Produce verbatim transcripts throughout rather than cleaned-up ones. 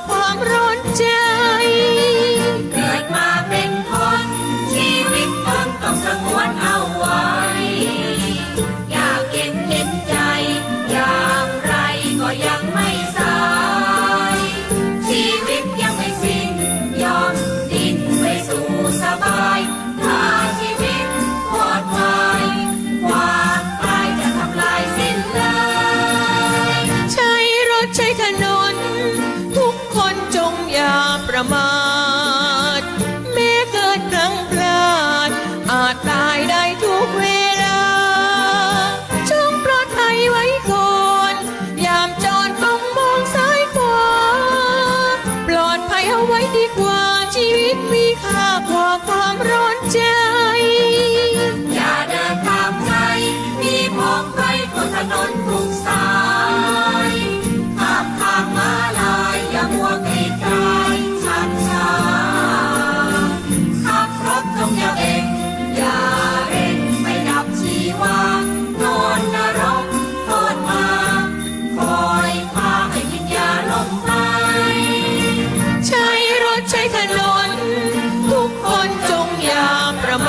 ความร้อนใจ๋ เกิดมาเป๋นคน ชีวิตตนต้องสงวนเอาไว้ ยากเข็ญเห็นใจ๋ อย่างไรก็ยังไม่สาย ชีวิตยังไม่สิ้น ย่อมดิ้นไปสู่สบาย ถ้าชีวิตวอดวาย ความต๋ายจะทำลายสิ้นเลย ใจ๊รถใจ๊ถนน ทุกคนจงอย่าประมาท แม้เกิดพลั้งพลาด อาจต๋ายได้ทุกเวลา จงปลอดภัยไว้ก่อน ยามจอดต้องมองซ้ายขวา ปลอดภัยเอาไว้ดีกว่า ชีวิตมีค่ากว่าความร้อนใจ๋ อย่าเดินต๋ามใผ มีพกไว้ทั่วถนนทุกสาย ข้ามทางม้าลาย อย่ามัวกรีดกรายชักช้า ขับรถจงอย่าเบ่ง อย่าเร่ง ไปดับชีวา นอนนรกโทษมา คอยพาให้กินยาลมไป ใจ๊รถใจ๊ถนน ทุกคนจงอย่าประ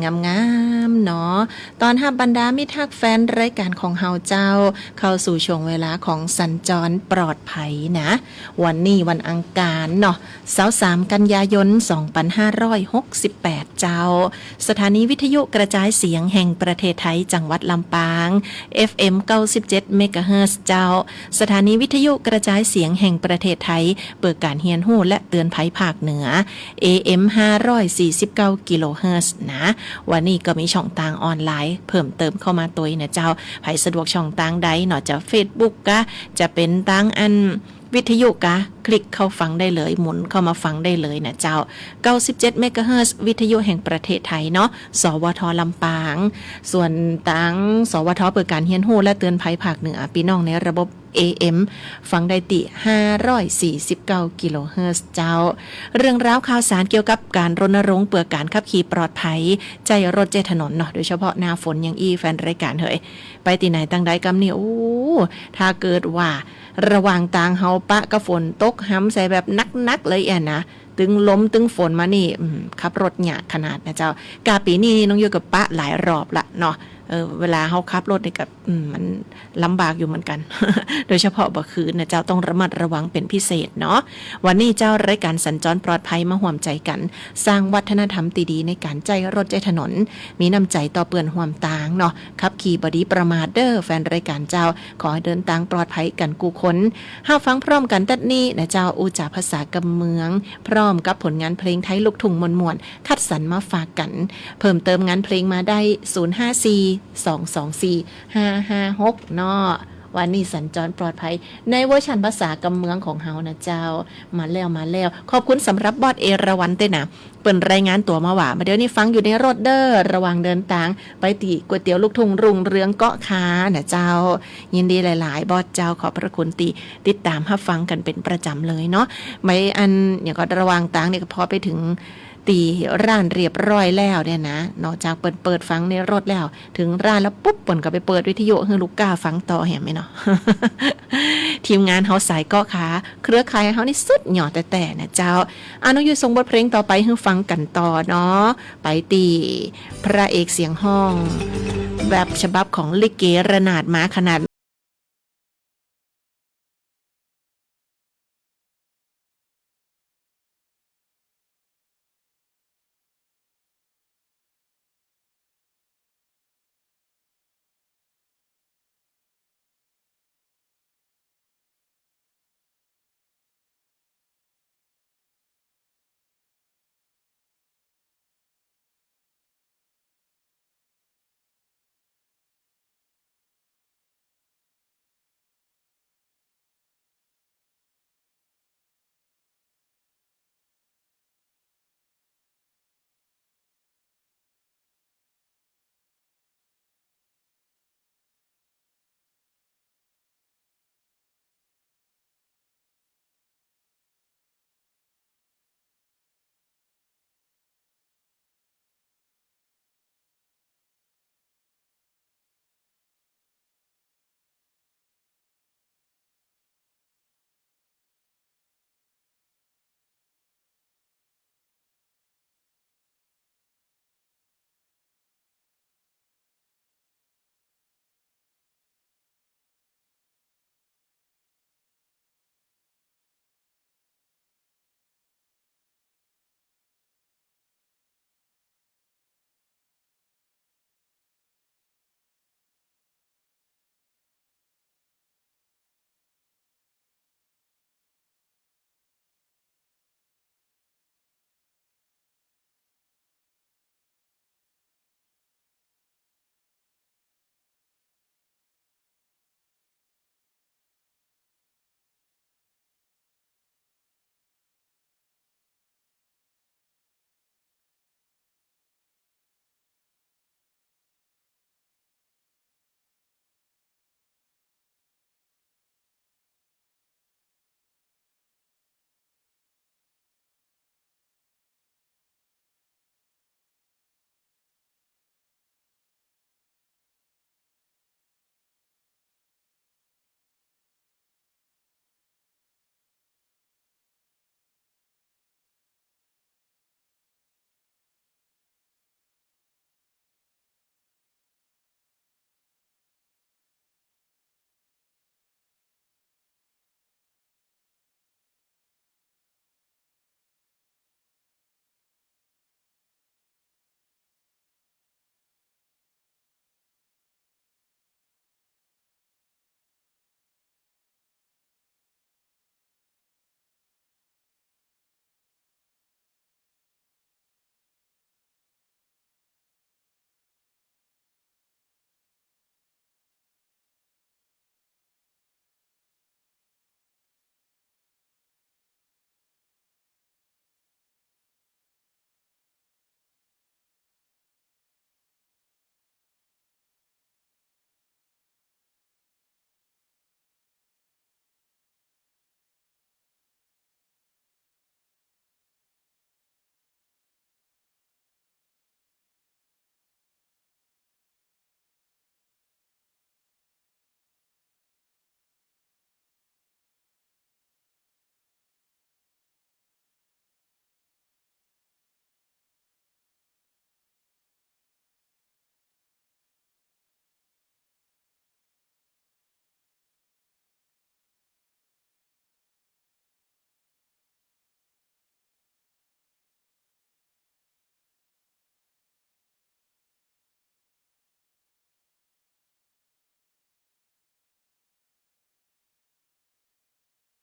งามๆ เนาะ ต้อนฮับบรรดามิตรฮักแฟนรายก๋านของเฮาเจ้า เข้าสู่ช่วงเวลาของสัญจรปลอดภัยนะ วันนี้วันอังคารเนาะ ซาวสาม กันยายน สองปันห้าร้อยหกสิบแปด เจ้า สถานีวิทยุกระจายเสียงแห่งประเทศไทย จังหวัดลำปาง เอฟเอ็ม เก้าสิบเจ็ด เมกะเฮิรตซ์ เจ้า สถานีวิทยุกระจายเสียงแห่งประเทศไทย เปื้อก๋านเฮียนฮู้และเตือนภัยภาคเหนือ เอเอ็ม ห้าร้อยสี่สิบเก้า กิโลเฮิรตซ์ นะ วันนี้ก็มีช่องตางออนไลน์เพิ่มเติมเข้ามาตวยนะเจ้า ใผสะดวกช่องตางใดเนาะ จะเฟซบุ๊กกา จะเป๋นตางอันวิทยุกา คลิกเข้าฟังได้เลย หมุนเข้ามาฟังได้เลยนะเจ้า เก้าสิบเจ็ด เมกะเฮิรตซ์ วิทยุแห่งประเทศไทยเนาะ สวท ลำปาง ส่วนตาง สวท เปื้อก๋านเฮียนฮู้และเตือนภัยภาคเหนือ ปี้น้องในระบบ เอเอ็ม ฟังได้ตี้ ห้าร้อยสี่สิบเก้า กิโลเฮิรตซ์ เจ้า เรื่องราวข่าวสารเกี่ยวกับก๋านรณรงค์เปื้อก๋านขับขี่ปลอดภัย ใจ๊รถใจ๊ถนนเนาะ โดยเฉพาะหน้าฝนอย่างอี้ แฟนรายก๋านเหย ไปตี้ไหนตางใดกำนี่ โอ้ ถ้าเกิดว่าระหว่างตางเฮาปะกับฝนตกหำใส่แบบหนักๆ เลยอะนะ ตึงลมตึงฝนมานี่ อืม ขับรถยากขนาดนะเจ้า กาปี๋นี้นี่น้องยุ้ยก็ปะหลายรอบละเนาะ เออ เวลาเฮาขับรถนี่ก็ อืม มันลำบากอยู่เหมือนกั๋น โดยเฉพาะบ่าคืนนะเจ้า ต้องระมัดระวังเป๋นพิเศษเนาะ วันนี้เจ้า รายก๋านสัญจรปลอดภัยมาฮ่วมใจ๋กั๋น สร้างวัฒนธรรมตี้ดีในก๋านใจ๊รถใจ๊ถนน มีน้ำใจ๋ต่อเปื้อนฮ่วมตางเนาะ ขับขี่บ่ดีประมาทเด้อ แฟนรายก๋านเจ้า ขอหื้อเดินตางปลอดภัยกั๋นกู้คน ฮับฟังพร้อมกั๋นตั๊ดนี้นะเจ้า อู้จ๋าภาษากำเมือง พร้อมกับผลงานเพลงไทยลูกทุ่งม่วนๆ คัดสรรมาฝากกั๋น เพิ่มเติมงานเพลงมาได้ ศูนย์ห้าสี่ สองสองสี่ ห้าห้าหก เนาะ วันนี้สัญจรปลอดภัย ในเวอร์ชันภาษากำเมืองของเฮานะเจ้า มาแล้ว มาแล้ว ขอบคุณสำหรับบอสเอราวัณเต้ยนะ เปิ้นรายงานตั๋วมาว่า บ่าเดี่ยวนี้ฟังอยู่ในรถเด้อ ระหว่างเดินตาง ไปตี้ก๋วยเตี๋ยวลูกทุ่งรุ่งเรืองเกาะคานะเจ้า ยินดีหลายๆ บอสเจ้า ขอบพระคุณตี้ติดต๋ามฮับฟังกั๋นเป๋นประจ๋ำเลยเนาะ บ่าอัน อย่างก็ระหว่างตางเนี่ยก็พอไปเถิงตี้ร้านเรียบร้อยแล้วเนี่ยนะ นอกจากเปิ้นเปิดฟังในรถแล้ว เถิงร้านแล้วปุ๊บ เปิ้นก็ไปเปิดวิทยุหื้อลูกก้าฟังต่อแหมเนาะ ทีมงานเฮาสายเกาะคา เครือข่ายเฮานี่สุดยอดแต๊ๆ นะเจ้า อ่ะ น้องยุ้ยส่งบทเพลงต่อไปหื้อฟังกั๋นต่อเนาะ ไปตี้พระเอกเสียงฮ้อง แบบฉบับของลิเกระนาดมาขนาด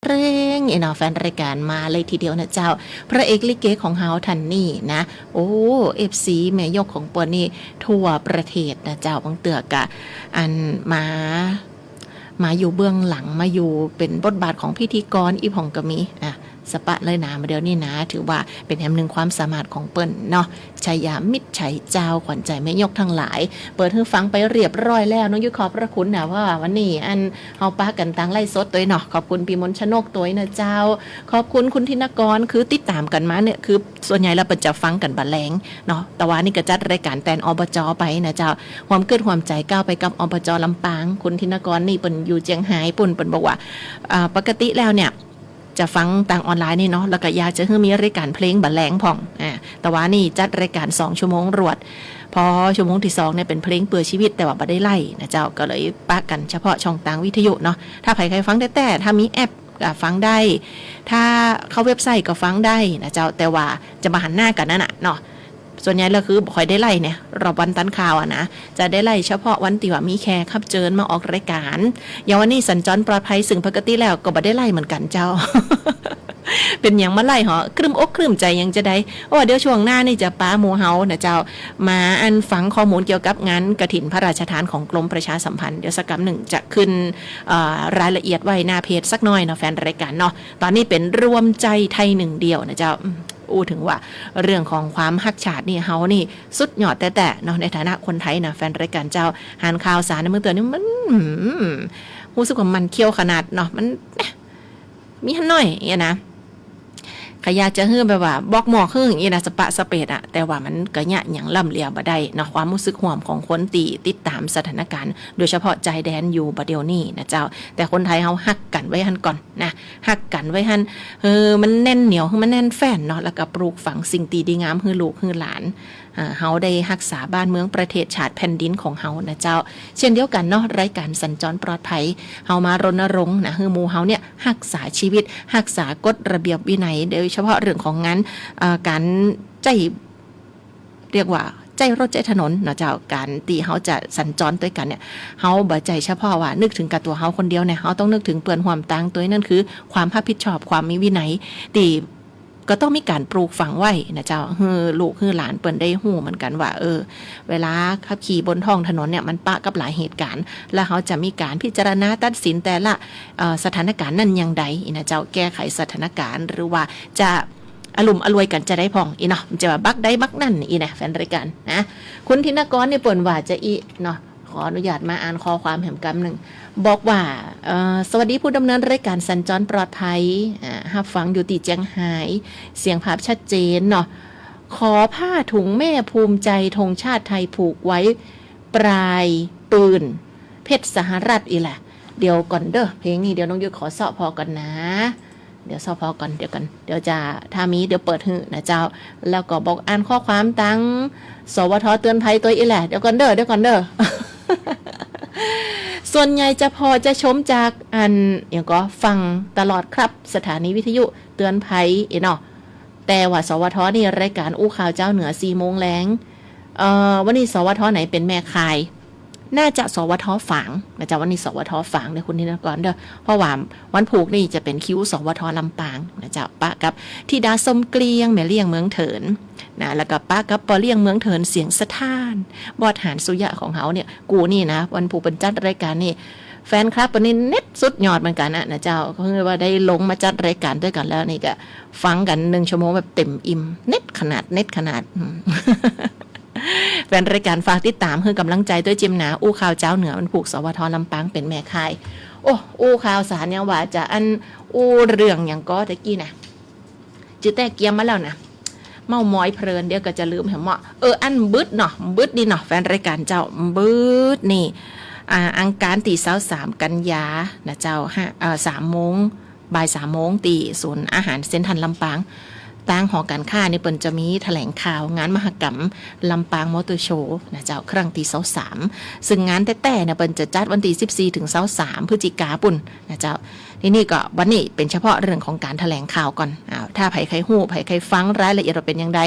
เร่งๆ เนาะ แฟนรายก๋านมาเลยทีเดียวนะเจ้า พระเอกลิเกของเฮาท่านนี้นะ โอ้ เอฟซี แม่ยกของเปิ้นนี่ทั่วประเทศนะเจ้า บางเตื้อกะ อันมา มาอยู่เบื้องหลัง มาอยู่เป๋นบทบาทของพิธีกรอี้พ่องก็มี อ่ะ สะปะเลยนะ มาเดี๋ยวนี้นะ ถือว่าเป๋นแหมนึ่งความสามารถของเปิ้นเนาะ ชายามิตรไฉเจ้า ขวัญใจแม่ยกตังหลาย เปิดหื้อฟังไปเรียบร้อยแล้ว น้องยุ้ยขอบพระคุณนะ ว่าวันนี้อันเฮาปะกั๋นตางไลฟ์สดตวยเนาะ ขอบคุณพี่มนต์ชนกตวยนะเจ้า ขอบคุณคุณธินกร คือติดต๋ามกั๋นมาเนี่ย คือส่วนใหญ่แล้วเปิ้นจะฟังกั๋นบ่าแลงเนาะ แต่ว่านี่ก็จัดรายก๋านแตน อบจ ไปนะเจ้า ฮ่วมกึ๊ดฮ่วมใจ๋ก้าวไปกับ อบจ ลำปาง คุณธินกรนี่เปิ้นอยู่เจียงฮายปุ้น เปิ้นบอกว่า อ่า ปกติแล้วเนี่ย จะฟังตางออนไลน์นี่เนาะ แล้วก็อยากจะหื้อมีรายก๋านเพลงบ่าแลงพ่อง อ่า แต่ว่านี่จัดรายก๋านสองชั่วโมงรวด พอชั่วโมงตี้สองเนี่ยเป๋นเพลงเปื้อชีวิต แต่ว่าบ่ได้ไลฟ์นะเจ้า ก็เลยปะกั๋นเฉพาะช่องตางวิทยุเนาะ ถ้าใผใค่ฟังแต๊ๆ ถ้ามีแอป ก็ฟังได้ ถ้าเข้าเว็บไซต์ก็ฟังได้นะเจ้า แต่ว่าจะบ่หันหน้ากั๋นนั่นน่ะเนาะ ส่วนใหญ่แล้วคือบ่ค่อยได้ไลฟ์เนี่ย รอบวันตันข่าวอะนะ จะได้ไลฟ์เฉพาะวันตี้ว่ามีแขกฮับเจิญมาออกรายก๋าน อย่างวันนี้สัญจรปลอดภัย ซึ่งปกติแล้วก็บ่ได้ไลฟ์เหมือนกั๋นเจ้า เป๋นหยังมาไลฟ์หอ ครึ้มอกครึ้มใจ๋หยังจาใด โอ้ เดี๋ยวช่วงหน้านี่จะปาหมู่เฮานะเจ้า มาอันฟังข้อมูลเกี่ยวกับงานกฐินพระราชทานของกรมประชาสัมพันธ์ เดี๋ยวสักกำนึ่งจะขึ้น เอ่อ รายละเอียดไว้หน้าเพจสักหน่อยเนาะ แฟนรายก๋านเนาะ ต๋อนนี้เป๋นรวมใจ๋ไทยหนึ่งเดียวนะเจ้า อืม อู้เถิงว่าเรื่องของความฮักชาตินี่ เฮานี่สุดยอดแต๊ๆ เนาะ ในฐานะคนไทยนะ แฟนรายก๋านเจ้า หันข่าวสารในเมืองเตื้อนี่มัน อืม ฮู้สึกว่ามันเคี้ยวขนาดเนาะ มัน เอ๊ะ มีหั้นหน้อยเนี่ยนะ ใค่อยากจะหื้อแบบว่าบอกหมอกหื้ออย่างนี้นะ สะปะสะเปดอะ แต่ว่ามันก็เยียะหยังล้ำเหลือบ่ได้เนาะ ความฮู้สึกฮ่วมของคนตี้ติดต๋ามสถานก๋าน โดยเฉพาะจายแดนอยู่บ่าเดี่ยวนี้นะเจ้า แต่คนไทยเฮาฮักกั๋นไว้หั้นก่อนนะ ฮักกั๋นไว้หั้น เออ มันแน่นเหนียว หื้อมันแน่นแฟ้นเนาะ แล้วก็ปลูกฝังสิ่งตี้ดีงามหื้อลูกหื้อหลาน อ่า เฮาได้ฮักษาบ้านเมืองประเทศชาติแผ่นดินของเฮานะเจ้า เช่นเดียวกั๋นเนาะ รายก๋านสัญจรปลอดภัย เฮามารณรงค์นะ หื้อหมู่เฮาเนี่ยฮักษาชีวิต ฮักษากฎระเบียบวินัย โดยเฉพาะเรื่องของงาน เอ่อ ก๋านใจ๊ เรียกว่าใจ๊รถใจ๊ถนนนะเจ้า ก๋านตี้เฮาจะสัญจรตวยกั๋นเนี่ย เฮาบ่ใจ้เฉพาะว่านึกเถิงกับตั๋วเฮาคนเดียวเนี่ย เฮาต้องนึกเถิงเปื้อนฮ่วมตางตวย นั่นคือความฮับผิดชอบ ความมีวินัย ตี้ ก็ต้องมีก๋านปลูกฝังไว้นะเจ้า หื้อลูกหื้อหลานเปิ้นได้ฮู้เหมือนกั๋นว่า เออ เวลาขับขี่บนท้องถนนเนี่ย มันปะกับหลายเหตุก๋ารณ์ แล้วเฮาจะมีก๋านพิจารณาตัดสินแต่ละ เอ่อ สถานก๋ารณ์นั้นอย่างใดนะเจ้า แก้ไขสถานก๋ารณ์ หรือว่าจะอะลุ่มอล่วยกั๋นจาใดพ่องอี้เนาะ มันจะว่าบักใดบักนั้นอี้นะ แฟนรายก๋านนะ คุณธินกรนี่เปิ้นว่าจาอี้เนาะ ขออนุญาตมาอ่านข้อความแหมกำนึ่ง บอกว่า เอ่อ สวัสดีผู้ดำเนินรายก๋านสัญจรปลอดภัย อ่า ฮับฟังอยู่ตี้เจียงฮาย เสียงภาพชัดเจนเนาะ ขอผ้าถุงแม่ภูมิใจธงชาติไทยผูกไว้ปลายปืน เพชรสหรัฐอี้แหละ เดี๋ยวก่อนเด้อ เพลงนี้เดี๋ยวน้องยุ้ยขอเซาะผ่อก่อนนะ เดี๋ยวเซาะผ่อก่อน เดี๋ยวก่อน เดี๋ยวจะ ถ้ามีเดี๋ยวเปิดหื้อนะเจ้า แล้วก็บอกอ่านข้อความตาง สวท เตือนภัยตวยอี้แหละ เดี๋ยวก่อนเด้อ เดี๋ยวก่อนเด้อ ส่วนใหญ่จะผ่อจะชมจากอัน อย่างก็ฟังตลอดครับ สถานีวิทยุเตือนภัยอี้เนาะ แต่ว่า สวท นี่รายก๋านอู้ข่าวจาวเหนือสี่โมงแลง เอ่อ วันนี้ สวท ไหนเป๋นแม่ข่าย น่าจะ สวท ฝางนะเจ้า วันนี้ สวท ฝางเด้อคุณธินกรเด้อ เพราะว่าวันพูกนี่จะเป๋นคิว สวท ลำปางนะเจ้า ปะกับธิดาส้มเกลี้ยง แม่เลี้ยงเมืองเถินนะ แล้วก็ปะกับป้อเลี้ยงเมืองเถิน เสียงสะท้าน บอสหานสุยะของเฮาเนี่ย กูนี่นะ วันพูกเปิ้นจัดรายก๋านนี่ แฟนคลับเปิ้นนี่เน็ตสุดยอดเหมือนกั๋นนะ นะเจ้า ก็คือว่าได้ลงมาจัดรายก๋านตวยกั๋นแล้วนี่ก็ฟังกั๋นหนึ่งชั่วโมงแบบเต็มอิ่ม เน็ตขนาด เน็ตขนาด อืม แฟนรายก๋านฝากติดต๋ามหื้อก๋ำลังใจ๋ตวยเจ้านะ อู้ข่าวจาวเหนือวันพูก สวท ลำปางเป๋นแม่ข่าย โอ้ อู้ข่าวสารยังว่าจะอันอู้เรื่องหยังก็ตะกี้นะ จื้อแต๊เกียมมาแล้วนะ เม้ามอยเพลิน เดี๋ยวก็จะลืมแหมเนาะ เออ อันบึดเนาะ บึดนี่เนาะ แฟนรายก๋านเจ้า บึดนี่ อ่า อังคารตี้ซาวสามกันยานะเจ้า ห้า เอ่อ สามโมง บ่ายสามโมง ตี้ศูนย์อาหารเซ็นทรัลลำปาง ตางหอก๋านค้านี่เปิ้นจะมีแถลงข่าวงานมหกรรมลำปางมอเตอร์โชว์นะเจ้า ครั้งตี้ซาวสาม ซึ่งงานแต๊ๆ เนี่ยเปิ้นจะจัดวันตี้สิบสี่ถึงซาวสามพฤศจิกาปุ้นนะเจ้า ทีนี้ก็วันนี้เป๋นเฉพาะเรื่องของก๋านแถลงข่าวก่อน อ่า ถ้าใผใค่ฮู้ ใผใค่ฟังรายละเอียดว่าเป๋นอย่างใด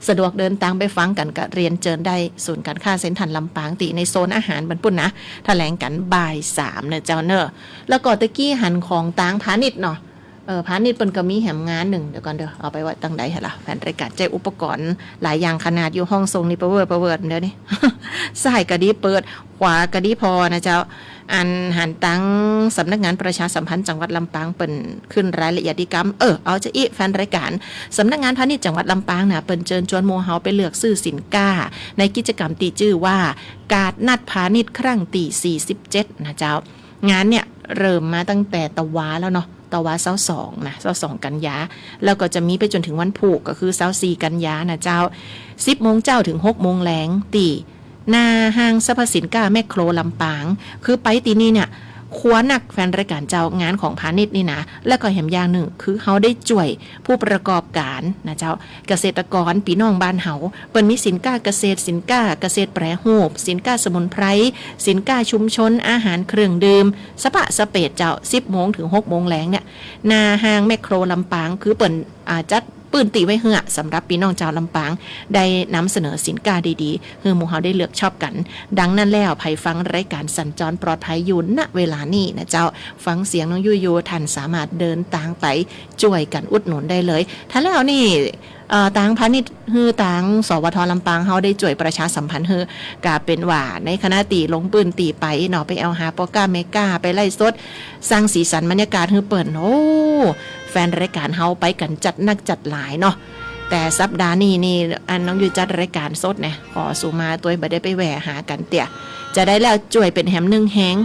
สะดวกเดินตางไปฟังกั๋นก็เรียนเจิญได้ ศูนย์ก๋านค้าเซ็นทรัลลำปาง ตี้ในโซนอาหารมันปุ้นนะ แถลงกั๋นบ่ายสามเนาะเจ้าเนาะ แล้วก็ตะกี้หันของตางพาณิชย์เนาะ เออ พาณิชย์เปิ้นก็มีแหมงานนึ่ง เดี๋ยวก่อนเด้อ เอาไปไว้ตังใดหั้นล่ะ แฟนรายก๋าน ใจ๊อุปกรณ์หลายอย่างขนาดอยู่ ห้องส่งนี่ปะเวิดปะเวิดเดี๋ยวนี้ ซ้ายก็ดีเปิด ขวาก็ดีผ่อนะเจ้า อันหันตังสำนักงานประชาสัมพันธ์จังหวัดลำปางเปิ้นขึ้นรายละเอียดดีกำ เออ เอาจะอี้ แฟนรายก๋าน สำนักงานพาณิชย์จังหวัดลำปางน่ะ เปิ้นเจิญจวนหมู่เฮาไปเลือกซื้อสินค้า ในกิจกรรมตี้จื้อว่า กาดนัดพาณิชย์ครั้งตี้สี่สิบเจ็ดนะเจ้า งานเนี่ยเริ่มมาตั้งแต่ตะวาแล้วเนาะ ตะวาซาวสองนะ ซาวสองกันยา แล้วก็จะมีไปจ๋นถึงวันพูก ก็คือซาวสี่กันยานะเจ้า สิบโมงเจ๊าถึงหกโมงแลง ตี้หน้าห้างสรรพสินค้าแมคโครลำปาง คือไปตี้นี่เนี่ย คักนัก แฟนรายก๋านเจ้า งานของพาณิชย์นี่นะ แล้วก็แหมอย่างนึ่ง คือเฮาได้จ้วยผู้ประกอบก๋านนะเจ้า เกษตรกรปี้น้องบ้านเฮา เปิ้นมีสินค้าเกษตร สินค้าเกษตรแปรรูป สินค้าสมุนไพร สินค้าชุมชน อาหารเครื่องดื่ม สะปะสะเปดเจ้า สิบโมงถึงหกโมงแลงเนี่ย หน้าห้างแมคโครลำปาง คือเปิ้น อ่า จัดปื้นตี้ไว้เหื้อสำหรับปี้น้องจาวลำปาง ได้นำเสนอสินค้าดีๆ หื้อหมู่เฮาได้เลือกชอบกั๋น ดังนั้นแล้ว ใผฟังรายก๋านสัญจรปลอดภัยอยู่ ณ เวลานี้นะเจ้า ฟังเสียงน้องยุ้ยอยู่ ท่านสามารถเดินตางไปจ้วยกั๋นอุดหนุนได้เลย ถ้าแล้วนี่ เอ่อ ตางพาณิชย์ หื้อตาง สวท ลำปาง เฮาได้จ้วยประชาสัมพันธ์หื้อ ก็เป๋นว่าในขณะตี้ลงปื้นตี้ไปเนาะ ไปแอ่วหาป้อก๊าแม่ก๊า ไปไลฟ์สด สร้างสีสันบรรยากาศหื้อเปิ้น โอ้ แฟนรายก๋านเฮาไปกั๋นจัดนักจัดหลายเนาะ แต่สัปดาห์นี้นี่ อันน้องยุ้ยจัดรายก๋านสดเนี่ย ขอสู่มาตวยบ่ได้ไปแหว่หากั๋นเตื้อ จะได้แล้วจ้วยเป๋นแหมนึ่งแฮง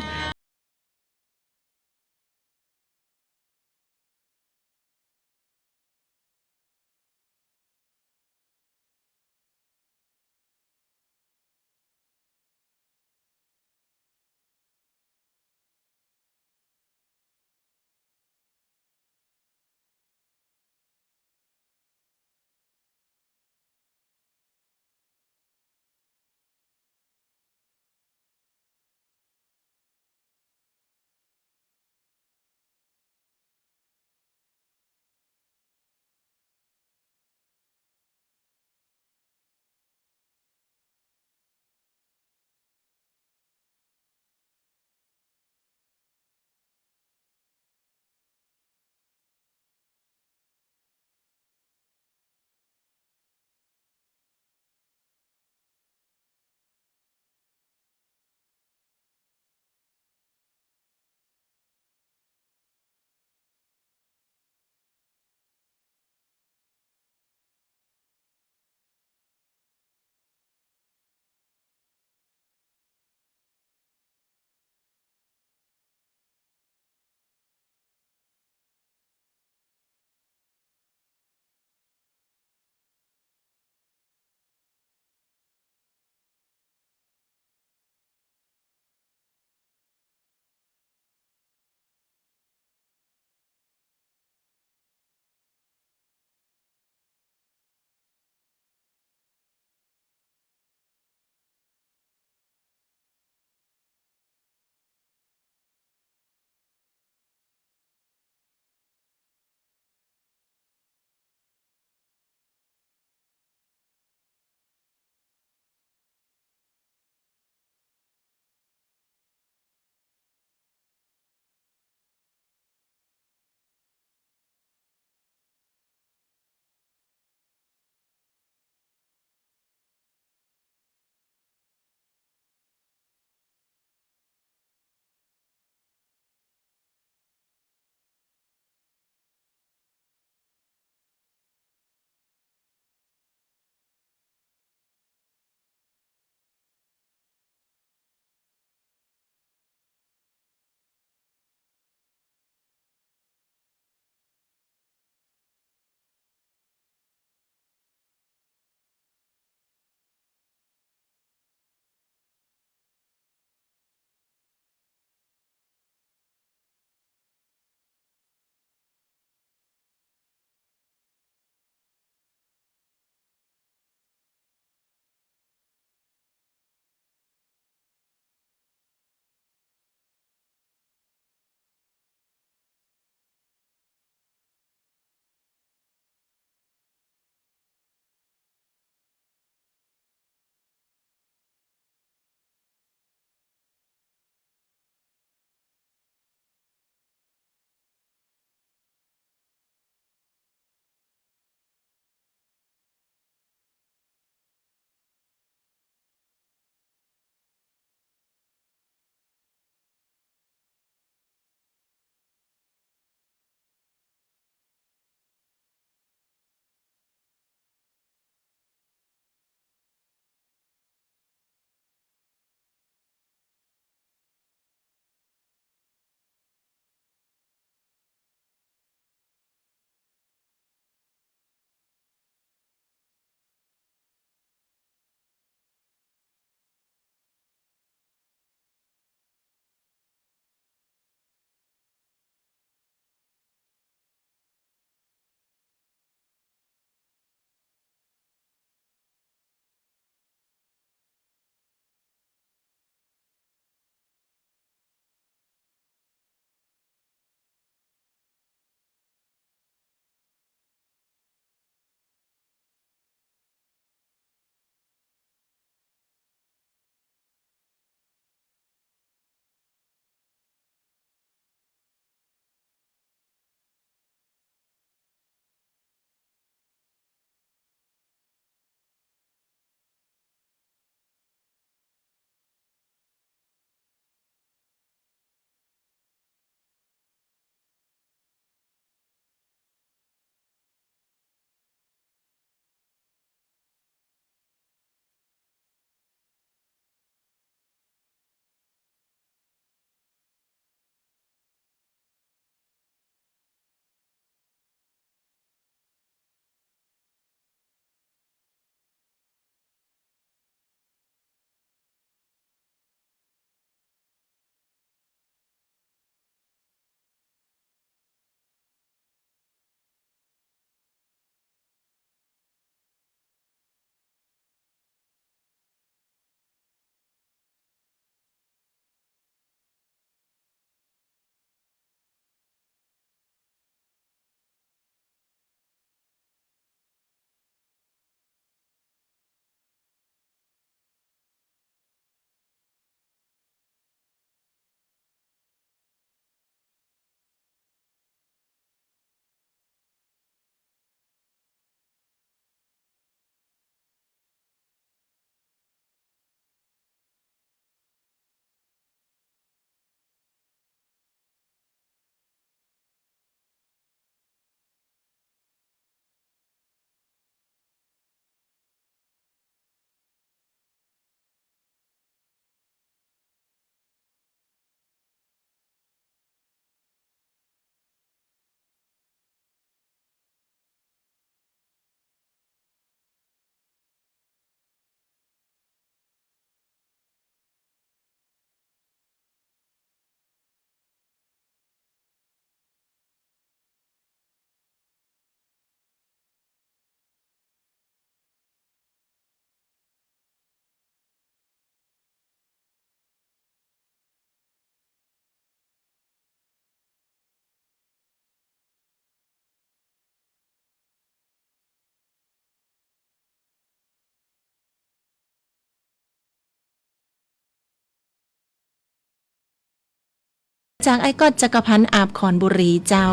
จากอ้ายก๊อต จักรพันธ์ อาบขอนบุรีเจ้า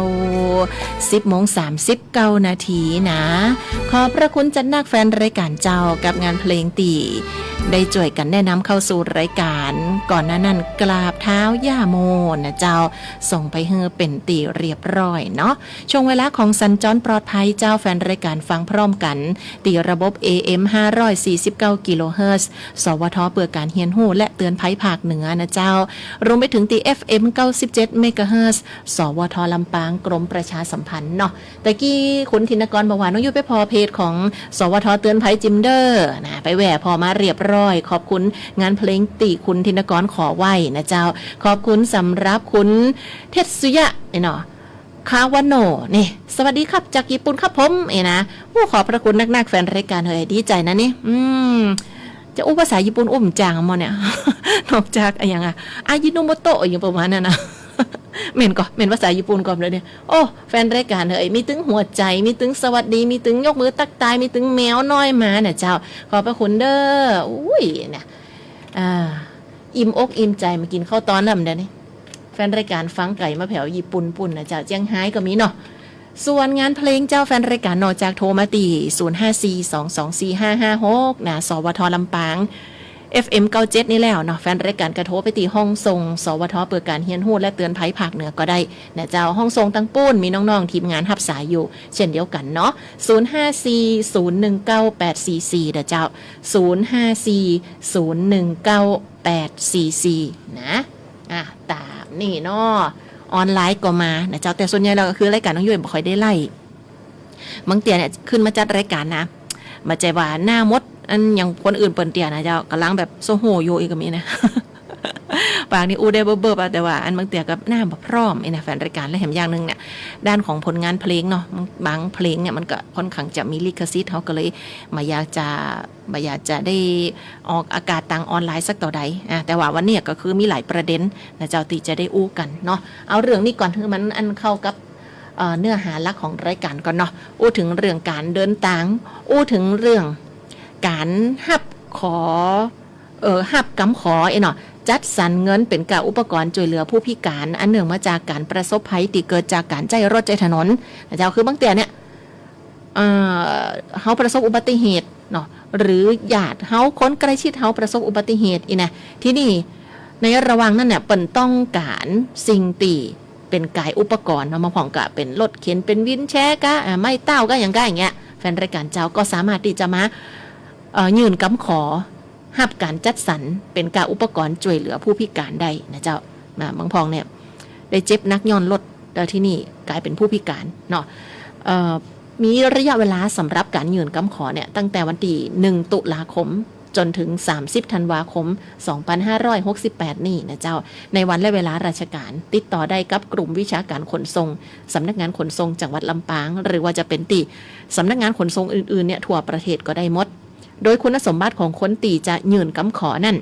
สิบโมงสามสิบเก้านาทีนะ ขอบพระคุณจัดนักแฟนรายก๋านเจ้ากับงานเพลงตี้ได้จ้วยกั๋นแนะนำเข้าสู่รายก๋าน ก่อนหน้านั้นกราบเท้าย่าโมนะเจ้า ส่งไปหื้อเป๋นตี้เรียบร้อยเนาะ ช่วงเวลาของสัญจรปลอดภัยเจ้า แฟนรายก๋านฟังพร้อมกั๋น ตี้ระบบ เอเอ็ม ห้าร้อยสี่สิบเก้า กิโลเฮิรตซ์ สวท เปื้อก๋านเฮียนฮู้และเตือนภัยภาคเหนือนะเจ้า รวมไปเถิงตี้ เอฟเอ็ม เก้าสิบเจ็ด เมกะเฮิรตซ์ สวท ลำปาง กรมประชาสัมพันธ์เนาะ ตะกี้คุณธินกรบอกว่าน้องยุ้ยไปผ่อเพจของ สวท เตือนภัยจิมเด้อนะ ไปแหว่ผ่อมาเรียบร้อย ขอบคุณงานเพลงตี้คุณธินกรขอไว้นะเจ้า ขอบคุณสำหรับคุณเทศสุยะเนี่ยเนาะ คาวาโนะ นี่ สวัสดีครับ จากญี่ปุ่นครับผม เอ้ยนะ โอ้ ขอบพระคุณนักๆ แฟนรายก๋านเหย ดีใจ๋นะนี่ อืม จะอู้ภาษาญี่ปุ่นอู้บ่จ๋างอะหม่อเนี่ย นอกจากอะหยังอะ อายิโนโมโตะ อะหยังประมาณนั้นนะ แม่นก่อ แม่นภาษาญี่ปุ่นก่อเลยเนี่ย โอ้ แฟนรายก๋านเหย มีตึงหัวใจ๋ มีตึงสวัสดี มีตึงยกมือตั๊กตาย มีตึงแมวน้อยมานะเจ้า ขอบพระคุณเด้อ อุ้ย เนี่ย อ่า อิ่มอกอิ่มใจ๋มากิ๋นข้าวตอนแล้วเดี๋ยวนี้ แฟนรายก๋านฟังไก๋มาแผวญี่ปุ่นปู๊นนะเจ้า เจียงฮายก็มีเนาะ ส่วนงานเพลงเจ้า แฟนรายก๋านนอกจากโทรมาตี้ ศูนย์ห้าสี่ สองสองสี่ ห้าห้าหก นะ สวท ลำปาง เอฟเอ็ม เก้าเจ็ด นี่แล้วเนาะ แฟนรายก๋านก็โทรไปตี้ห้องส่ง สวท เปื้อก๋านเฮียนฮู้และเตือนภัยภาคเหนือก็ได้นะเจ้า ห้องส่งตังปู๊นมีน้องๆ ทีมงานฮับสายอยู่เช่นเดียวกั๋นเนาะ ศูนย์ห้าสี่ ศูนย์หนึ่งเก้า แปดสี่สี่ เด้อเจ้า ศูนย์ห้าสี่ ศูนย์หนึ่งเก้า แปดสี่สี่ นะ อ่ะ ต๋ามนี่เนาะ ออนไลน์ก็มานะเจ้า แต่ส่วนใหญ่แล้วก็คือรายก๋านน้องยุ้ยบ่ค่อยได้ไลฟ์ บางเตื้อเนี่ยขึ้นมาจัดรายก๋านนะ บ่ใจ้ว่าหน้าหมด อันอย่างคนอื่นเปิ้นเตื้อนะเจ้า ก่ำลังแบบโซโหอยู่อีกก็มีนะ ปากนี่อู้ได้เบิบๆ อะ แต่ว่าอันบางเตื้อก็หน้าบ่พร้อม เอ้ยนะ แฟนรายก๋าน และแถมอย่างนึ่งเนี่ย ด้านของผลงานเพลงเนาะ บางเพลงเนี่ยมันก็ค่อนข้างจะมีลิขสิทธิ์ เฮาก็เลยบ่อยากจะ บ่อยากจะได้ออกอากาศตางออนไลน์สักเต้าใด อ่า แต่ว่าวันนี้ก็คือมีหลายประเด็นนะเจ้า ตี้จะได้อู้กั๋นเนาะ เอาเรื่องนี้ก่อน หื้อมันอันเข้ากับ เอ่อ เนื้อหาหลักของรายก๋านก่อนเนาะ อู้เถิงเรื่องก๋านเดินตาง อู้เถิงเรื่องก๋านฮับขอ เอ่อ ฮับกำขอ เอ้ยเนาะ จัดสรรเงินเป๋นก้าอุปกรณ์จ้วยเหลือผู้พิก๋าน อันเนื่องมาจากก๋านประสบภัยตี้เกิดจากก๋านใจ๊รถใจ๊ถนนนะเจ้า คือบางเตื้อเนี่ย เอ่อ เฮาประสบอุบัติเหตุเนาะ หรือญาติเฮา คนใก้ชิดเฮาประสบอุบัติเหตุ อี้นะ ทีนี้ในระหว่างนั้นเนี่ย เปิ้นต้องก๋านสิ่งตี้เป๋นก้าอุปกรณ์เนาะ บางพ่องก็เป๋นรถเข็น เป๋นวีลแชร์กา อ่า ไม้เต๊ากา อะหยังกา อย่างเงี้ย แฟนรายก๋านเจ้าก็สามารถตี้จะมา เอ่อ ยื่นกำขอ ฮับก๋านจัดสรรเป๋นก้าอุปกรณ์จ้วยเหลือผู้พิก๋านได้นะเจ้า มา บางพ่องเนี่ย ได้เจ็บหนักย้อนรถ แล้วทีนี้ก๋ายเป๋นผู้พิก๋านเนาะ เอ่อ มีระยะเวลาสำหรับก๋านยื่นกำขอเนี่ย ตั้งแต่วันตี้ หนึ่ง ตุลาคม จ๋นเถิง สามสิบ ธันวาคม สองพันห้าร้อยหกสิบแปด นี่นะเจ้า ในวันและเวลาราชก๋าน ติดต่อได้กับกลุ่มวิชาก๋านขนส่ง สำนักงานขนส่งจังหวัดลำปาง หรือว่าจะเป๋นตี้สำนักงานขนส่งอื่นๆ เนี่ย ทั่วประเทศก็ได้หมด โดยคุณสมบัติของคนตี้จะยื่นกำขอนั้น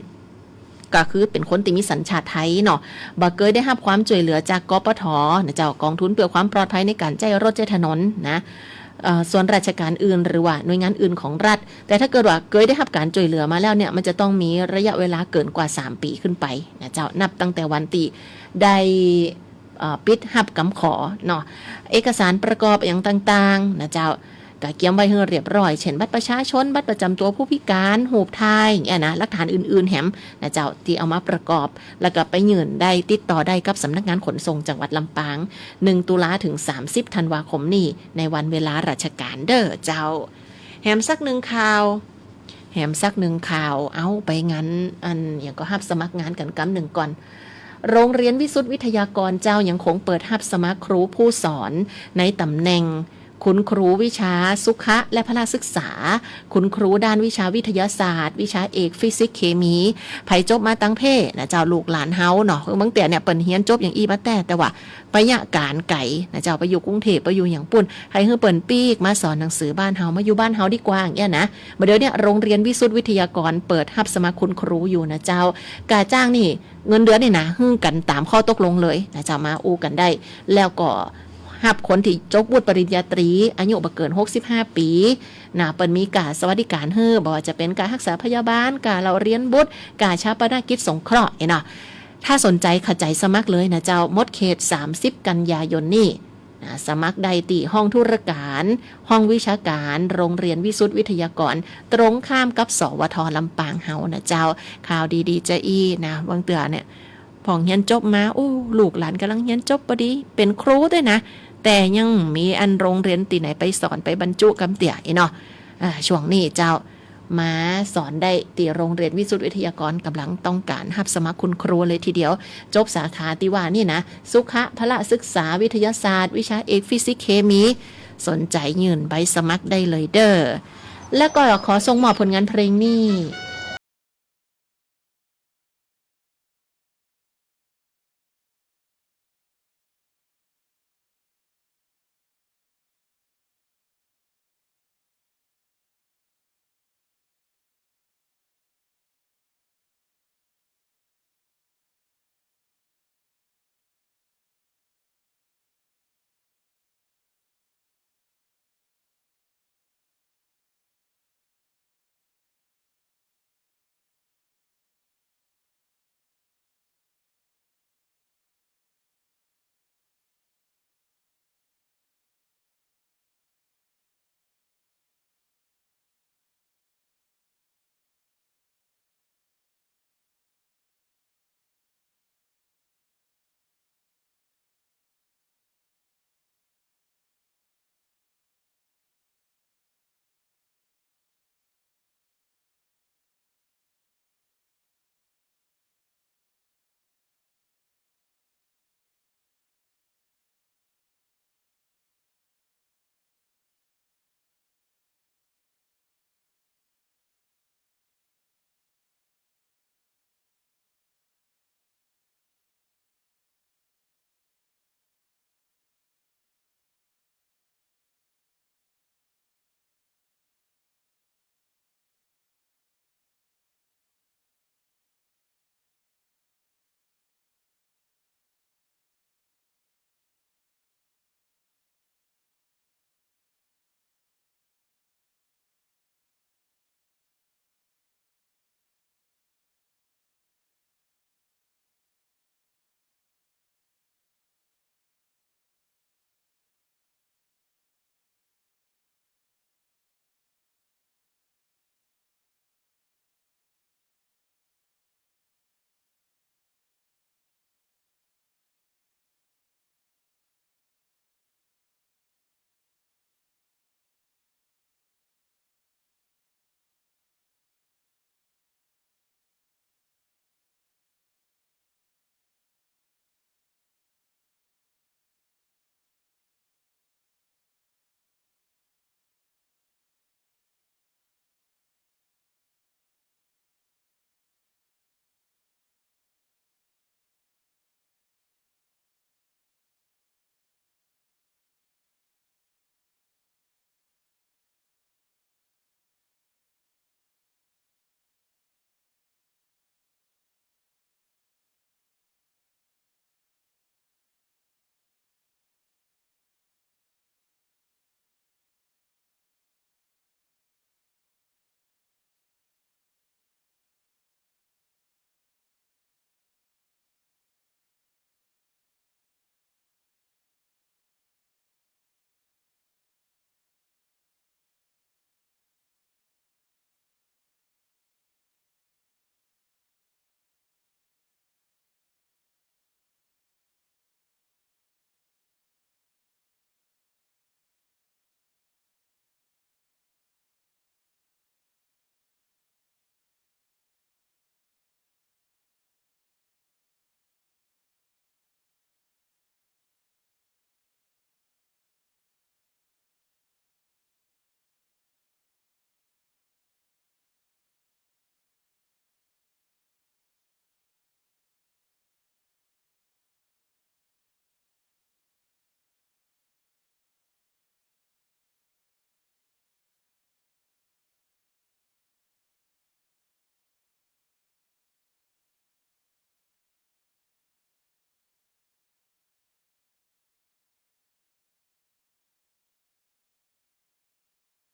ก็คือเป๋นคนตี้มีสัญชาติไทยเนาะ บ่เกยได้ฮับความจ้วยเหลือจาก กปท นะเจ้า กองทุนเพื่อความปลอดภัยในก๋านใจ๊รถใจ๊ถนนนะ เอ่อ ส่วนราชก๋านอื่นหรือว่าหน่วยงานอื่นของรัฐ แต่ถ้าเกิดว่าเกยได้ฮับก๋านจ้วยเหลือมาแล้วเนี่ย มันจะต้องมีระยะเวลาเกินกว่าสามปี๋ขึ้นไปนะเจ้า นับตั้งแต่วันตี้ได้ เอ่อ ปิดฮับกำขอเนาะ เอกสารประกอบอะหยังต่างๆ นะเจ้า ก็เกียมไว้หื้อเรียบร้อย เช่น บัตรประชาชน บัตรประจ๋ำตั๋วผู้พิก๋าน ฮูปถ่าย อย่างเงี้ยนะ หลักฐานอื่นๆ แหมนะเจ้า ตี้เอามาประกอบ แล้วก็ไปยื่นได้ ติดต่อได้กับสำนักงานขนส่งจังหวัดลำปาง หนึ่ง ตุลาเถิง สามสิบ ธันวาคมนี่ ในวันเวลาราชก๋านเด้อเจ้า แหมสักนึ่งข่าว แหมสักนึ่งข่าว เอ้า ไปงาน อัน หยังก็ฮับสมัครงานกั๋นกำนึ่งก่อน โรงเรียนวิสุทธิ์วิทยากรเจ้า ยังคงเปิดฮับสมัครครูผู้สอนในต๋ำแหน่งคุณครูวิชาสุขะและพละศึกษา คุณครูด้านวิชาวิทยาศาสตร์ วิชาเอกฟิสิกส์เคมี ใผจบมาตางเพศนะเจ้า ลูกหลานเฮาเนาะ คือบางเตื้อเนี่ยเปิ้นเฮียนจบอย่างอี้มาแต๊ แต่ว่า ไปเยียะก๋านไก๋นะเจ้า ไปอยู่กรุงเทพฯ ไปอยู่หยังปู๊น ใค่หื้อเปิ้นปีกมาสอนหนังสือบ้านเฮา มาอยู่บ้านเฮาดีกว่า อย่างเงี้ยนะ บ่าเดี๋ยวเนี่ยโรงเรียนวิสุทธิ์วิทยากรเปิดฮับสมัครคุณครูอยู่นะเจ้า ก้าจ้างนี่ เงินเดือนนี่นะ หื้อกั๋นต๋ามข้อตกลงเลยนะเจ้า มาอู้กั๋นได้ แล้วก็ฮับคนตี้จบวุฒิปริญญาตรี อายุบ่เกินหกสิบห้าปี๋นะ เปิ้นมีก้าสวัสดิก๋านหื้อ บ่ว่าจะเป๋นก้าฮักษาพยาบาล ก้าเล่าเรียนบุตร ก้าฌาปนกิจสงเคราะห์ เอ้ยเนาะ ถ้าสนใจ๋ขะใจ๋สมัครเลยนะเจ้า หมดเขตสามสิบกันยายนนี้นะ สมัครได้ตี้ห้องธุรก๋าน ห้องวิชาก๋าน โรงเรียนวิสุทธิ์วิทยากร ตรงข้ามกับ สวท ลำปางเฮานะเจ้า ข่าวดีๆ จะอี้นะ บางเตื้อเนี่ย พ่องเฮียนจบมา อู้ ลูกหลานก่ำลังเฮียนจบปอดี เป๋นครูตวยนะ แต่ยังมีอันโรงเรียนตี้ไหนไปสอนไปบรรจุกำเตื้ออี้เนาะ อ่า ช่วงนี้เจ้า มาสอนได้ตี้โรงเรียนวิสุทธิ์วิทยากร ก่ำลังต้องก๋านฮับสมัครคุณครูเลยทีเดียว จบสาขาตี้ว่านี่นะ สุขะพละศึกษาวิทยาศาสตร์ วิชาเอกฟิสิกส์เคมี สนใจ๋ยื่นใบสมัครได้เลยเด้อ แล้วก็ขอส่งมอบผลงานเพลงนี้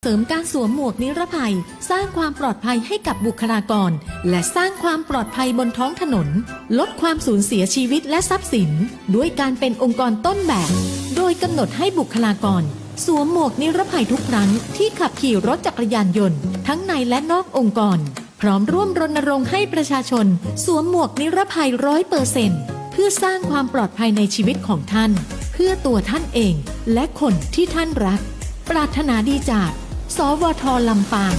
เสริมการสวมหมวกนิรภัย สร้างความปลอดภัยให้กับบุคลากร และสร้างความปลอดภัยบนท้องถนน ลดความสูญเสียชีวิตและทรัพย์สิน ด้วยการเป็นองค์กรต้นแบบ โดยกำหนดให้บุคลากร สวมหมวกนิรภัยทุกครั้งที่ขับขี่รถจักรยานยนต์ ทั้งในและนอกองค์กร พร้อมร่วมรณรงค์ให้ประชาชน สวมหมวกนิรภัยร้อยเปอร์เซ็นต์ เพื่อสร้างความปลอดภัยในชีวิตของท่าน เพื่อตัวท่านเอง และคนที่ท่านรัก ปรารถนาดีจาก สวท ลำปาง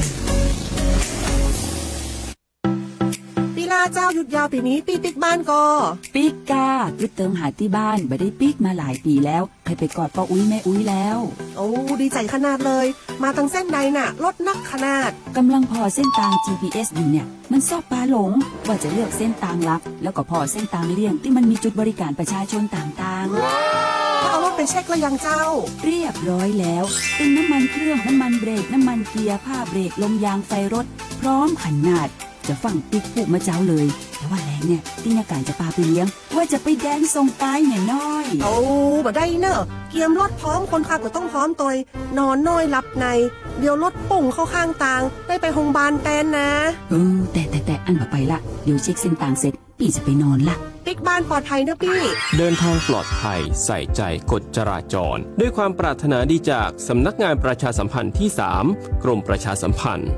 ปี้ลาเจ้า หยุดยาวปี๋นี้ ปี้ปิ๊กบ้านก่อ ปิ๊กก้า กึ๊ดเติงหาตี้บ้าน บ่ได้ปิ๊กมาหลายปี๋แล้ว ใค่ไปกอดป้ออุ๊ยแม่อุ๊ยแล้ว โอ้ ดีใจ๋ขนาดเลย มาตังเส้นใดน่ะ รถนักขนาด ก่ำลังผ่อเส้นตาง จีพีเอส อยู่เนี่ย มันซอบปาหลง ว่าจะเลือกเส้นตางหลัก แล้วก็ผ่อเส้นตางเลี่ยงตี้มันมีจุดบริก๋านประชาชนต่างๆ แล้วเอารถไปเช็คแล้วยังเจ้า เรียบร้อยแล้ว ตึงน้ำมันเครื่อง น้ำมันเบรก น้ำมันเกียร์ ผ้าเบรก ลมยาง ไฟรถ พร้อมขนาด จะฟั่งปิ๊กพูดมาเจ้าเลย แต่ว่าแลงเนี่ย ตี้เยียะก๋านจะปาไปเลี้ยง ว่าจะไปแดนส่งปายแหน่น้อย โอ้ บ่ได้เน่อ เกียมรถพร้อม คนขับก็ต้องพร้อมตวย นอนน้อยหลับใน เดี๋ยวรถปุ้งเข้าข้างตาง ได้ไปโฮงบาลแตนนะ เออ แต่ แต่ แต่ อั้นบ่ไปละ เดี๋ยวเช็คเส้นตางเสร็จ ปี้จะไปนอนละ ปิ๊กบ้านปลอดภัยเน่อปี้ เดินทางปลอดภัย ใส่ใจกฎจราจร ด้วยความปรารถนาดีจากสำนักงานประชาสัมพันธ์ที่สาม กรมประชาสัมพันธ์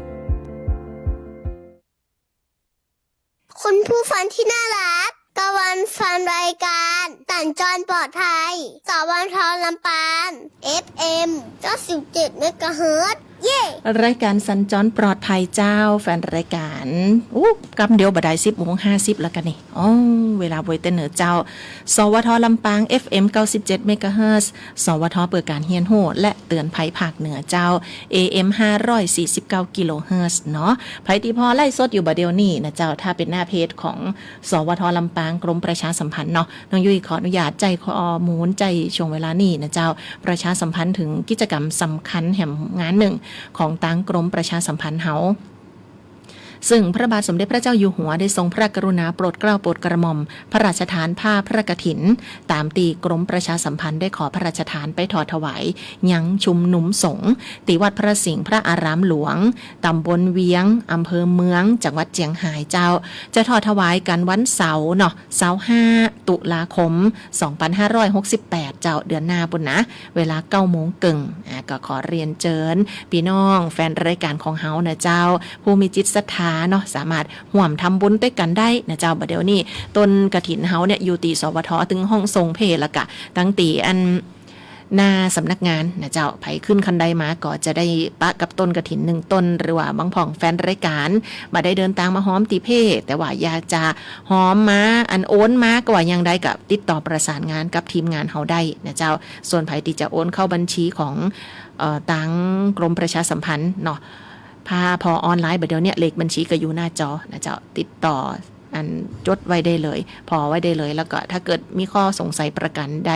คุณผู้ฟังที่น่ารัก ตะวันฟังรายการสัญจรปลอดภัย สวท ลำปาง เอฟเอ็ม เก้าสิบเจ็ด เมกะเฮิรตซ์ เย้ รายการสัญจรปลอดภัยเจ้า แฟนรายการ อู้ กำเดียวบ่ได้สิบโมงห้าสิบแล้วกั๋นนี่ อ๋อ เวลาบ่อยเต๊อะเน่อเจ้า สวท ลำปาง เอฟเอ็ม เก้าสิบเจ็ด เมกะเฮิรตซ์ สวท เปื้อก๋านเฮียนฮู้และเตือนภัยภาคเหนือเจ้า เอเอ็ม ห้าร้อยสี่สิบเก้า กิโลเฮิรตซ์เนาะ ใผตี้ผ่อไลฟ์สดอยู่บ่าเดี่ยวนี้นะเจ้า ถ้าเป๋นหน้าเพจของ สวท ลำปาง กรมประชาสัมพันธ์เนาะ น้องยุ้ยขออนุญาตใจ๊ข้อมูล ใจ๊ช่วงเวลานี้นะเจ้า ประชาสัมพันธ์เถิงกิจกรรมสำคัญแหมงานนึ่ง ของตางกรมประชาสัมพันธ์เฮา ซึ่งพระบาทสมเด็จพระเจ้าอยู่หัวได้ทรงพระกรุณาโปรดเกล้าโปรดกระหม่อม พระราชทานผ้าพระกฐิน ต๋ามตี้กรมประชาสัมพันธ์ได้ขอพระราชทานไปถอดถวายยังชุมนุมสงฆ์ ตี้วัดพระสิงห์พระอารามหลวง ตำบลเวียง อำเภอเมือง จังหวัดเจียงฮายเจ้า จะถอดถวายกั๋นวันเสาร์เนาะ ซาวห้า ตุลาคม สองพันห้าร้อยหกสิบแปด เจ้า เดือนหน้าปู้นนะ เวลาเก้าโมงเกิ่ง อ่า ก็ขอเรียนเจิญปี้น้องแฟนรายการของเฮานะเจ้า ผู้มีจิตศรัทธาเนาะ สามารถฮ่วมทำบุญตวยกั๋นได้นะเจ้า บ่าเดี่ยวนี้ ต้นกฐินเฮาเนี่ยอยู่ตี้ สวท ตึงห้องส่งเพ่ แล้วก็ตังตี้อันหน้าสำนักงานนะเจ้า ใผขึ้นคันไดมาก็จะได้ปะกับต้นกฐินนึ่งต้น หรือว่าบางพ่องแฟนรายการ บ่ได้เดินตางมาฮอมตี้เพ่ แต่ว่าอยากจะฮอมมา อันโอนมาก็ว่าอย่างใดก็ติดต่อประสานงานกับทีมงานเฮาได้นะเจ้า ส่วนใผตี้จะโอนเข้าบัญชีของ เอ่อ ตางกรมประชาสัมพันธ์เนาะ ผ่า ผ่อออนไลน์ บ่าเดี่ยวเนี่ย เลขบัญชีก็อยู่หน้าจอนะเจ้า ติดต่อ อันจดไว้ได้เลย ผ่อไว้ได้เลย แล้วก็ถ้าเกิดมีข้อสงสัยประก๋านใด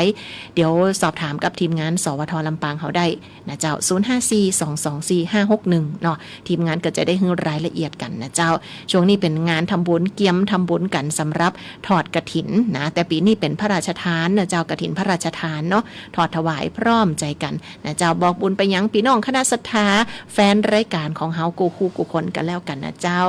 เดี๋ยวสอบถามกับทีมงาน สวท ลำปางเฮาได้นะเจ้า ศูนย์ห้าสี่ สองสองสี่ ห้าหกหนึ่ง เนาะ ทีมงานก็จะได้หื้อรายละเอียดกั๋นนะเจ้า ช่วงนี้เป๋นงานทำบุญ เกียมทำบุญกั๋นสำหรับถอดกฐินนะ แต่ปี๋นี้เป๋นพระราชทานนะเจ้า กฐินพระราชทานเนาะ ถอดถวายพร้อมใจ๋กั๋น นะเจ้า บอกบุญไปยังปี้น้องคณะศรัทธา แฟนรายการของเฮากู้คู่กู้คนกั๋นแล้วกั๋นนะเจ้า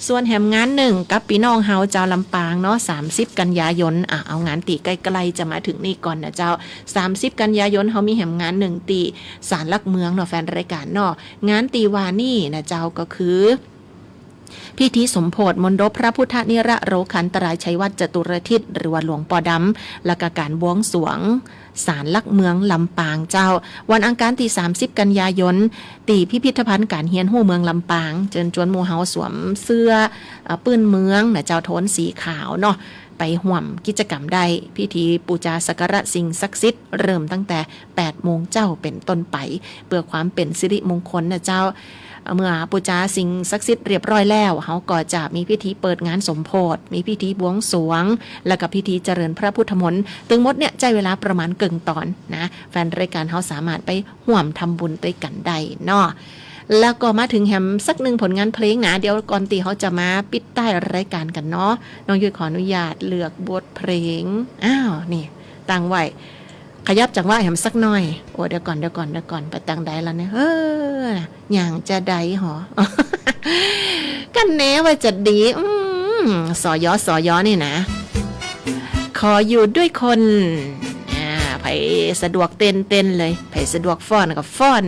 ส่วนแหมงานนึ่งกับปี้น้องเฮาจาวลำปางเนาะ สามสิบ กันยายน อ่ะ เอางานตี้ใก้ๆ จะมาเถิงนี่ก่อนนะเจ้า สามสิบ กันยายน เฮามีแหมงานนึ่งตี้ศาลหลักเมืองเนาะ แฟนรายการเนาะ งานตี้ว่านี่นะเจ้า ก็คือ พิธีสมโภชมณฑปพระพุทธนิรโรคันตรายชัยวัฒน์จตุรทิศ หรือว่าหลวงปอดำ และก็ก๋านบวงสรวงศาลหลักเมืองลำปางเจ้า วันอังคารตี้ สามสิบ กันยายน ตี้พิพิธภัณฑ์ก๋านเฮียนฮู้เมืองลำปาง เจิญจวนหมู่เฮาสวมเสื้อ เอ่อ ปื้นเมืองนะเจ้า โทนสีขาวเนาะ ไปฮ่วมกิจกรรมได้ พิธีปู๋จาสักการะสิ่งศักดิ์สิทธิ์ เริ่มตั้งแต่ แปดโมงเจ๊าเป๋นต้นไป เปื้อความเป๋นสิริมงคลนะเจ้า เมื่อปู๋จาสิ่งศักดิ์สิทธิ์เรียบร้อยแล้ว เฮาก็จะมีพิธีเปิดงานสมโภช มีพิธีบวงสรวง และก็พิธีเจริญพระพุทธมนต์ ตึงหมดเนี่ยใจ๊เวลาประมาณเกิ่งต๋อนนะ แฟนรายการเฮาสามารถไปฮ่วมทำบุญตวยกั๋นได้เนาะ แล้วก็มาเถิงแหมสักนึ่งผลงานเพลงนะ เดี๋ยวก่อนตี้เฮาจะมาปิดต้ายรายการกั๋นเนาะ น้องยุ้ยขออนุญาตเลือกบทเพลง อ้าว นี่ ตั้งไว้ ขยับจังหวะแหมสักหน่อย โอ้ เดี๋ยวก่อน เดี๋ยวก่อน เดี๋ยวก่อน ไปตางใดละเนี่ย เออ อย่างจะใดหอ กันแน่ว่าจะดี อืม สย สย นี่นะ ขออยู่ด้วยคน อ่า ใผสะดวกเต้น เต้นเลย ใผสะดวกฟ้อนก็ฟ้อน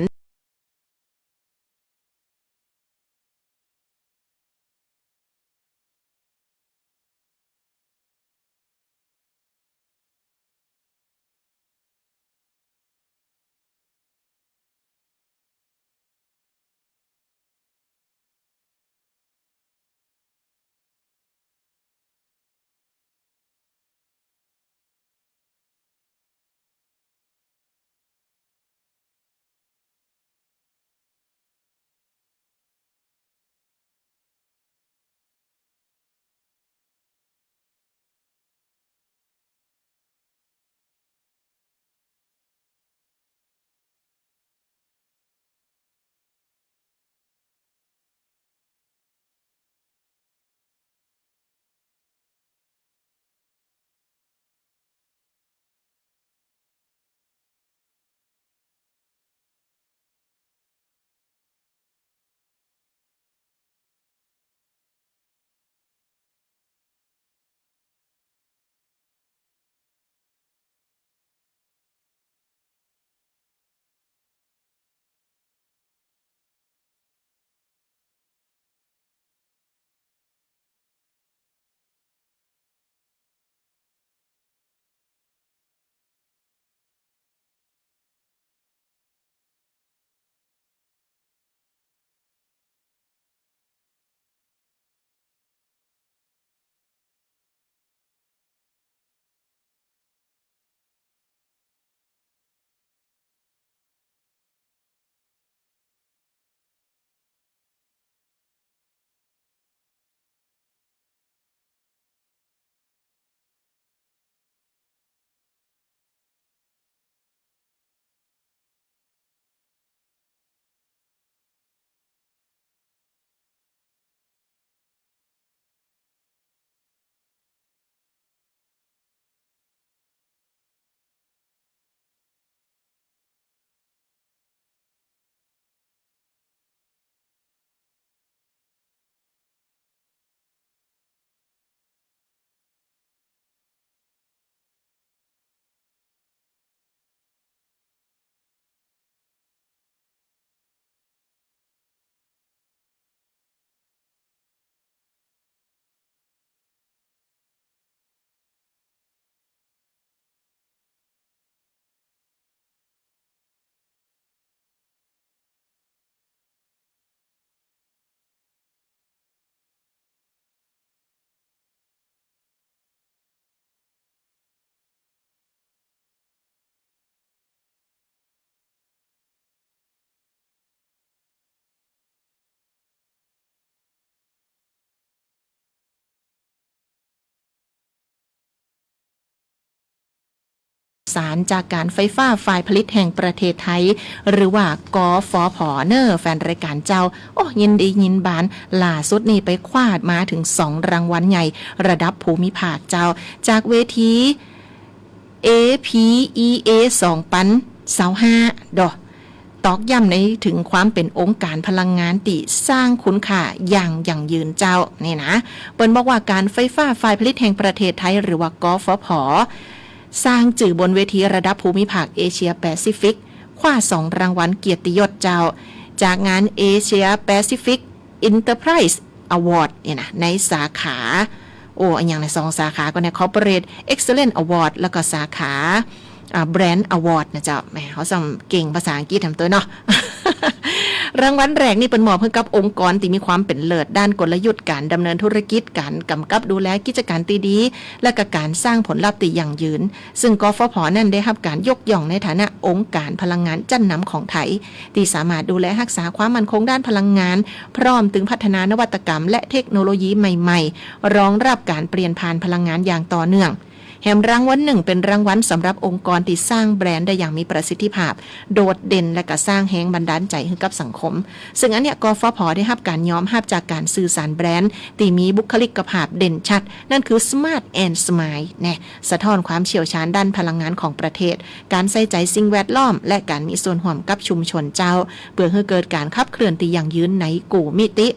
สารจากก๋านไฟฟ้าฝ่ายผลิตแห่งประเทศไทย หรือว่า กฟผ เน่อ แฟนรายก๋านเจ้า โอ้ ยินดียินบาน ล่าสุดนี่ไปคว้ามาเถิงสองรางวัลใหญ่ระดับภูมิภาคเจ้า จากเวที เอพีอีเอ สองปันซาวห้า ดอ ตอกย้ำในเถิงความเป๋นองค์ก๋านพลังงานตี้สร้างคุณค่าอย่างยั่งยืนเจ้า นี่นะ เปิ้นบอกว่าก๋านไฟฟ้าฝ่ายผลิตแห่งประเทศไทย หรือว่า กฟผ สร้างจื้อบนเวทีระดับภูมิภาคเอเชียแปซิฟิก คว้าสองรางวัลเกียรติยศเจ้า จากงาน Asia Pacific Enterprise Award เนี่ยนะ ในสาขา โอ้ อะหยังนะ สองสาขาก่อเนี่ย Corporate Excellence Award แล้วก็สาขา อ่า Brand Award นะเจ้า แหม เฮาส่ำเก่งภาษาอังกฤษแหมตั๊วเนาะ รางวัลแรกนี่เปิ้นมอบหื้อกับองค์กรตี้มีความเป๋นเลิศด้านกลยุทธ์ก๋านดำเนินธุรกิจ ก๋านก๋ำกับดูแลกิจก๋านตี้ดี และก็ก๋านสร้างผลลัพธ์ตี้ยั่งยืน ซึ่ง กฟผ นั้นได้ฮับก๋านยกย่องในฐานะองค์ก๋านพลังงานจั้นนำของไทย ตี้สามารถดูแลฮักษาความมั่นคงด้านพลังงาน พร้อมตึงพัฒนานวัตกรรมและเทคโนโลยีใหม่ๆ รองรับก๋านเปลี่ยนผ่านพลังงานอย่างต่อเนื่อง แหมรางวัลนึ่งเป๋นรางวัลสำหรับองค์กรตี้สร้างแบรนด์ได้อย่างมีประสิทธิภาพ โดดเด่น และก็สร้างแฮงบันดาลใจ๋หื้อกับสังคม ซึ่งอันเนี้ย กฟผ ได้ฮับก๋านยอมฮับจากก๋านสื่อสารแบรนด์ตี้มีบุคลิกภาพเด่นชัด นั่นคือ Smart and Smile แน่ สะท้อนความเชี่ยวชาญด้านพลังงานของประเทศ ก๋านใส่ใจ๋สิ่งแวดล้อม และก๋านมีส่วนฮ่วมกับชุมชนเจ้า เปื้อหื้อเกิดก๋านขับเคลื่อนตี้ยั่งยืนในกู้มิติ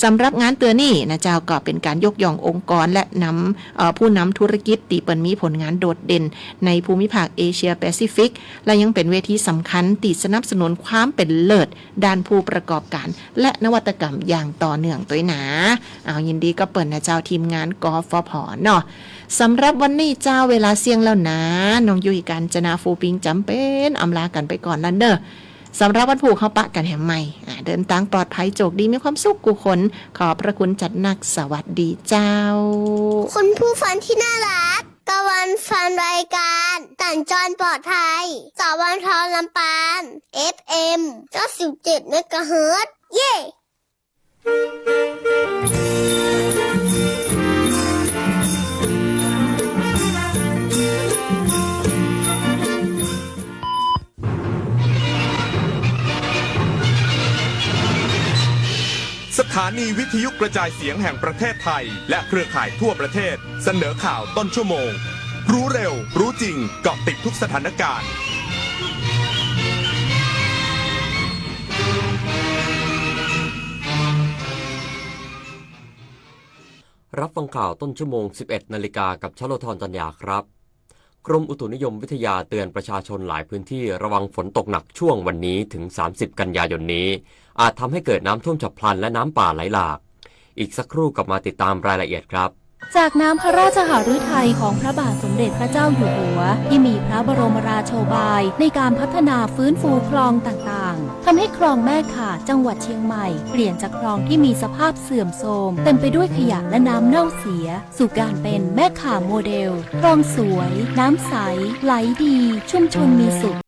สำหรับงานเตื้อนี้นะเจ้า ก็เป๋นก๋านยกย่ององค์กรและนำ เอ่อ ผู้นำธุรกิจตี้เปิ้นมีผลงานโดดเด่นในภูมิภาคเอเชียแปซิฟิก และยังเป๋นเวทีสำคัญตี้สนับสนุนความเป๋นเลิศด้านผู้ประกอบก๋านและนวัตกรรมอย่างต่อเนื่องตวยหนา เอา ยินดีกับเปิ้นนะเจ้า ทีมงาน กฟผ เนาะ สำหรับวันนี้เจ้า เวลาเสี้ยงแล้วหนา น้องยุ้ยกาญจนา ฟูปิงจ๋ำเป๋นอำลากั๋นไปก่อนแล้วเน่อ สำหรับวันพูกเฮาปะกั๋นแหมใหม่ อ่า เดินตางปลอดภัย โจคดี มีความสุขกู้คน ขอบพระคุณจัดหนัก สวัสดีเจ้า คุณผู้ฟังที่น่ารัก ตะวันฟังรายการสัญจรปลอดภัย สวท.ลำปาง เอฟเอ็ม เก้าสิบเจ็ดเมกะเฮิรตซ์ เย้ สถานีวิทยุกระจายเสียงแห่งประเทศไทย และเครือข่ายทั่วประเทศ เสนอข่าวต้นชั่วโมง รู้เร็ว รู้จริง เกาะติดทุกสถานการณ์ รับฟังข่าวต้นชั่วโมง สิบเอ็ดนาฬิกา กับชโลธร จันยาครับ กรมอุตุนิยมวิทยาเตือนประชาชนหลายพื้นที่ระวังฝนตกหนักช่วงวันนี้ถึง สามสิบกันยายนนี้ อาจทำให้เกิดน้ำท่วมฉับพลันและน้ำป่าไหลหลาก อีกสักครู่กลับมาติดตามรายละเอียดครับ จากน้ำพระราชหฤทัยของพระบาทสมเด็จพระเจ้าอยู่หัว ที่มีพระบรมราโชบายในการพัฒนาฟื้นฟูคลองต่างๆ ทำให้คลองแม่ข่าจังหวัดเชียงใหม่ เปลี่ยนจากคลองที่มีสภาพเสื่อมโทรม เต็มไปด้วยขยะและน้ำเน่าเสีย สู่การเป็นแม่ข่าโมเดล คลองสวย น้ำใส ไหลดี ชุมชนมีสุข